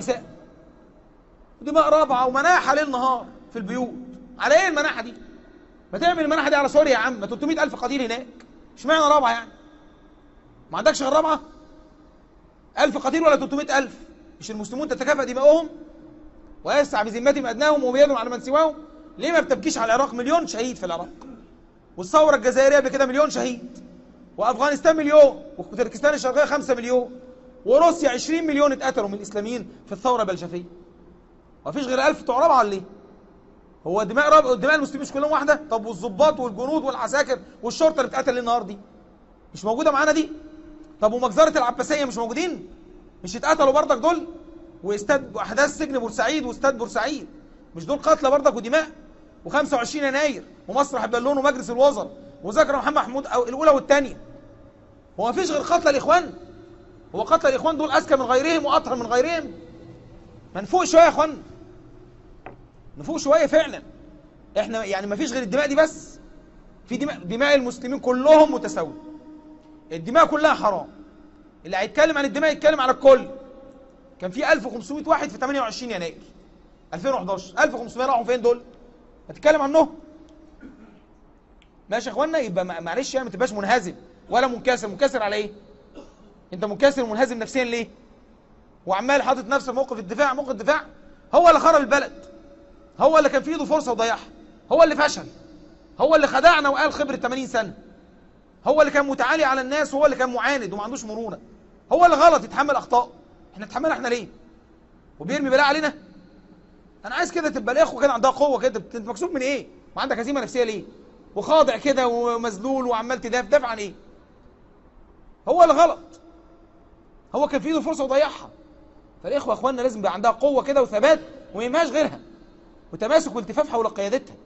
والنساء، ودماء رابعه ومناحه ليل نهار في البيوت. على ايه المناحه دي؟ ما تعمل المناحه دي على سوريا يا عم، ما 300,000 قتيل هناك، اشمعنى رابعه يعني؟ ما عندكش غير رابعه؟ 1000 قتيل ولا 300,000؟ مش المسلمون تتكافأ دماؤهم ويسعى بذمتهم ادناهم وبيدهم على من سواهم؟ ليه ما بتبكيش على العراق؟ مليون شهيد في العراق، والثورة الجزائرية قبل كده مليون شهيد، وافغانستان مليون، وتركستان الشرقية 5 مليون، وروسيا 20 مليون اتقتلوا من الاسلاميين في الثورة البلشفيه. ما فيش غير 1000 بتوع رابعه ولا ايه؟ هو دماء دماء المسلمين مش كلهم واحدة؟ طب والظباط والجنود والعساكر والشرطة اللي بتقتل النهار دي مش موجودة معانا دي؟ طب ومجزره العباسية مش موجودين؟ مش اتقتلوا برضك دول؟ واستاد احداث سجن بورسعيد واستاد بورسعيد مش دول قتلى برضك ودماء؟ و25 يناير ومسرح البالون ومجلس الوزراء وذكر محمد محمود الاولى والثانية. هو مفيش غير قتلى الاخوان؟ هو قتلى الاخوان دول اذكى من غيرهم واطهر من غيرهم؟ ما نفوق شوية يا اخوان، نفوق شوية فعلا. احنا يعني مفيش غير الدماء دي بس، في دماء المسلمين كلهم متساوية، الدماء كلها حرام. اللي هيتكلم عن الدماء يتكلم على الكل. كان في 1500 واحد في 28 يناير 2011، 1500 راحوا فين دول؟ هتتكلم عنهم؟ ماشي يا اخوانا. يبقى معلش يعني ما تبقاش منهزم ولا منكسر. منكسر على ايه؟ انت منكسر ومنهزم نفسيا ليه؟ وعمال حاطط نفسه في موقف الدفاع. موقف الدفاع هو اللي خرب البلد، هو اللي كان في ايده فرصة وضيعها، هو اللي فشل، هو اللي خدعنا وقال خبره 80 سنة، هو اللي كان متعالي على الناس، وهو اللي كان معاند وما عندوش مرونة، هو اللي غلط يتحمل اخطائه. احنا نتحملها احنا ليه؟ وبيرمي بلاء علينا؟ انا عايز كده تبقى الاخوة كده عندها قوة كده. انت مكسوف من ايه؟ وعندك هزيمة نفسية ليه؟ وخاضع كده ومذلول وعمال تدافع عن ايه؟ هو اللي غلط، هو كان في ايده فرصة وضيعها. فالاخوه اخواننا لازم يبقى عندها قوة كده وثبات وما يهمهاش غيرها، وتماسك والتفاف حول قيادتها.